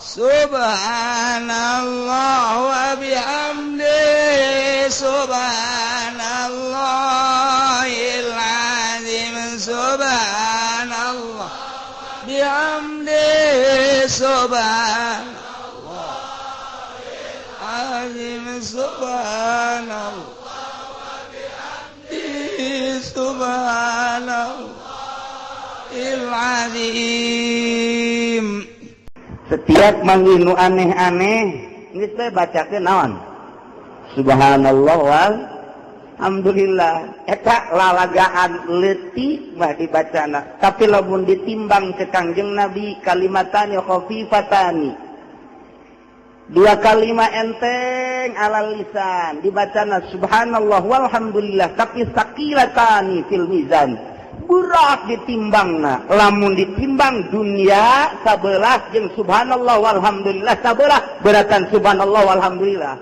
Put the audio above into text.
Subhanallah wa bihamdi, subhanallahil azim, subhanallah bihamdi, subhanallah azim, subhanallah, subhanallahil azim. Setiap manggih nu aneh-aneh geus bae bacakeun naon? Subhanallah walhamdulillah. Eta lalagaan leutik mah dibacana, tapi lamun ditimbang ke Kangjeng Nabi, kalimatani khafifatani, dua kalimat enteng alal lisan dibacana, subhanallah walhamdulillah, tapi saqilatani fil mizan, berat ditimbangna. Lamun ditimbang dunia sabelah jeung subhanallah walhamdulillah sabelah, beratan subhanallah walhamdulillah.